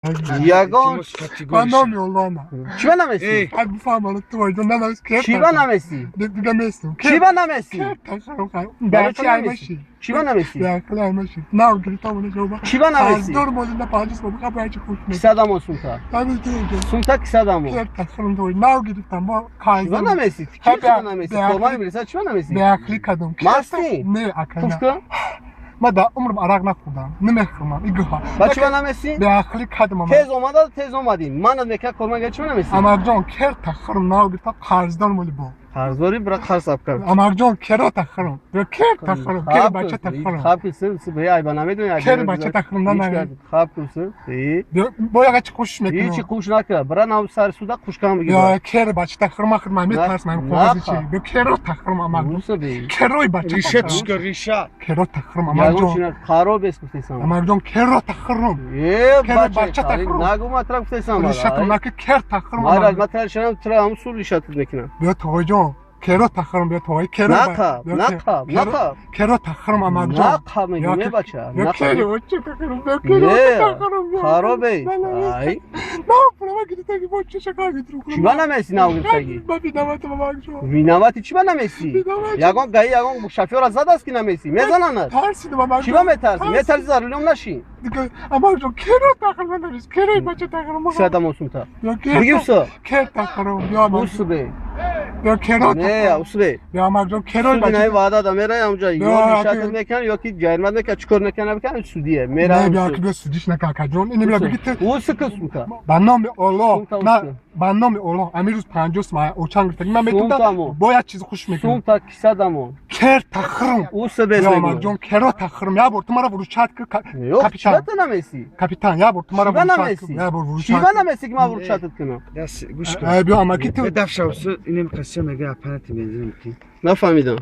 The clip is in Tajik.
Ягон Ба номи Оллома. Чӣ ба намесӣ? Ай бифаҳмам, ту вайдон нанавис. Чӣ ба намесӣ? Дига местум. Чӣ ба намесӣ? Барои чӣ намесӣ? Чӣ ба намесӣ? Нав гирифтам онҷо. Чӣ ба намесӣ? Қарздор модем, на панҷ сом қабл чӣ хуш мекунам. Кисадамо сумта. Сумта кисадамо. Нав гирифтам бо Чӣ ба намесӣ? Чӣ ба намесӣ? Кормани милиса чӣ ба намесӣ? Беақлӣ кардам. Мастӣ? Не, ака. Туф кун. Ман дар умрам арақ нахӯрдам, намехӯрам. Игуҳа. Ба чӣ ба намесӣ? Беақлӣ кардам. Тез омада, тез омадӣ. Манат мека корман чӣ ба намесӣ? Амакҷон, керта хӯрм, нав гирифтам, қарздор моли бо. Қарздорӣ, бира қарз саб кар. Амакҷон, керота хӯрм. Керта хӯрм, кер бачата хӯрм. Хаб кун, бе айба намедонӣ. Кер бачата хӯрм, на. Хаб кун. Бо яга чӣ хуш мекунам? Ҳичи хуш накар. Бира нав сари суда хушкам бигир. Ё кер бачата хӯрм, ман хӯрм, метарсам, қоғази чи. Бё керота хӯрм, амакҷон. Керои бачата. Риша тушка, риша. Керота хӯрм, амакҷон. Қарор бес гуфтесам. Амакҷон, керота хӯрм. Э, Кер бачата хӯрм. Нагу матра гуфтесам. Ришатам наки, керта хӯрм. Мара матра шанам тра ҳам сул ришатат мекунам. Бё тоғоҷон, керо тахрам, бё тоғои керо. Нақаб, нақаб, нақаб. Керо тахрам, амакҷон. Нақаб мегӯм, е бача. Бё керо чӣ тахрам, бё керо тахрам. Харобе. Ай. На, права гирифтаги бо чӣ шакар гирифтам. Чӣ ба намеси нав гирифтаги? Ба виноватам, амакҷон. Виновати чӣ ба намеси? Ягон гаи, ягон шофёра задаст ки намеси? Мезананад. Тарсидам, амакҷон. Чӣ ба метарси? Метарси за рулём нашӣ. Амакҷон, керо тахрам намес, керои бача тахрам. Садам сумта. Бигир всё. Кер тахрам, ё амакҷон. Усбе. Ё керо. Не, усбе. Ё амакҷон, керои бача. Суди ваъда да мерай амҷа. Ё ришатат мекунанд, ё ки ҷаримат мекунанд, чӣ кор мекунанд, мекунанд, судие. Мерай. Не, бیا ки бیا судиш нака, акаҷон. Ин бیا биги ту. Усика сумта. Ба номи Оллоҳ, на, ба номи Оллоҳ, амир рӯз 50 сом очан гирифтаги. Ман метавонам бояд чизи хуш мекунам. Сумта кисадамо. Кер тахрам. Уса без мегӯям. Амакҷон, керо тахрам. Я бор ту мара выручать ки капитан. Чӣ намеси? Капитан, я бор ту мара выручать. Я бор выручать. Чӣ намеси ки ман выручатат кунам? Даст гӯш кун. Ай биё амаки ту. Дафша усу инем қасия мега аппарати бензин мекунӣ. Нафаҳмидам.